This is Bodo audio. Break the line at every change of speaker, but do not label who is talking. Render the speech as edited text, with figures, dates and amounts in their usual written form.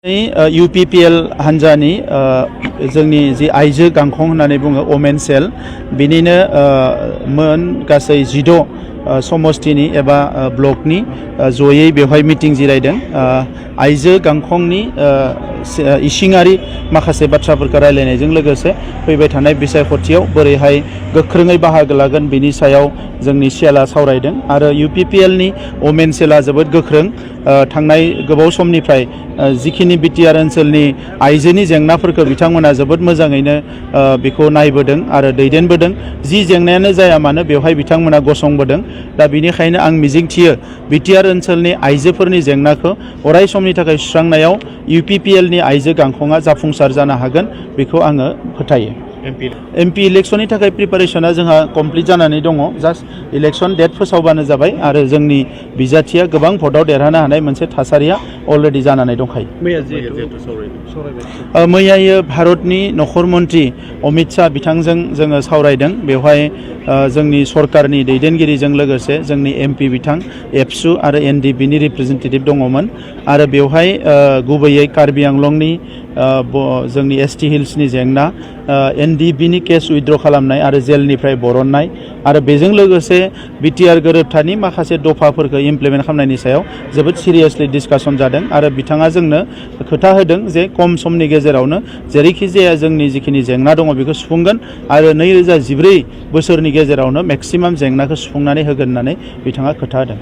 UPPL हान्जानि जोंनि जि आइजो गांखं होननानै बुङो वमेन सेल बिनिनो मोन गासै 16 समष्टिनि एबा ब्लकनि जयै बेवहाय मिटिं जिरायदों आइजो गांखंनि इसिङारि माखासे बाथ्राफोरखौ रायलायनायजों लोगोसे फैबाय थानाय बिसायख'थियाव बोरैहाय गोख्रोङै बाहागो लागोन बिनि सायाव जोंनि सेलआ सावरायदों आरो UPPL नि वमेन सेलआ जोबोद गोख्रों थांनाय गोबाव समनिफ्राय जिखिनि बिटिआर ओनसोलनि आइजोनि जेंनाफोरखौ बिथांमोना जोबोद मोजाङैनो बेखौ नायबोदों आरो दैदेनबोदों जि जेंनायानो जाया मानो बेवहाय बिथांमोना गसंबोदों दा बिनिखायनो आं मिजिंथियो बिटिआर ओनसोलनि आइजोफोरनि जेंनाखौ अराय समनि थाखाय सुस्रांनायाव UPPL नि आइजो गांखंआ जाफुंसार जानो हागोन बेखौ आङो फोथायो MP इलेक्शननि थाखाय प्रिपारेशना जोंहा कमप्लिट जानानै दङ जास्ट इलेक्शन डेट फोसावबानो जाबाय आरो जोंनि बिजाथिया गोबां भटआव देरहानो हानाय मोनसे थासारिया अलरेडि जानानै दंखायो मैयायो भारतनि नखर मन्त्रि अमित शाह बिथांजों जोङो सावरायदों बेवहाय जोंनि सरकारनि दैदेनगिरिजों लोगोसे जोंनि MP बिथां एबसु आरो NDB नि रिप्रेजेन्टेटिभ दङमोन आरो बेवहाय गुबैयै कार्बि आंलंनि जोंनि ST हिल्सनि जेंना NDB नि केस उइथड्र खालामनाय आरो जेलनिफ्राय बरननाय आरो बेजों लोगोसे बिटिआर गोरोबथानि माखासे दफाफोरखौ इमप्लिमेन्ट खालामनायनि सायाव जोबोद सिरियासलि डिसकासन जादों आरो बिथाङा जोंनो खोथा होदों जे खम समनि गेजेरावनो जेरैखि जाया जोंनि जिखिनि जेंना दङ बेखौ सुफुंगोन आरो 2014 बोसोरनि गेजेरावनो मेक्सिमाम जेंनाखौ सुफुंनानै होगोन होननानै बिथाङा खोथा होदों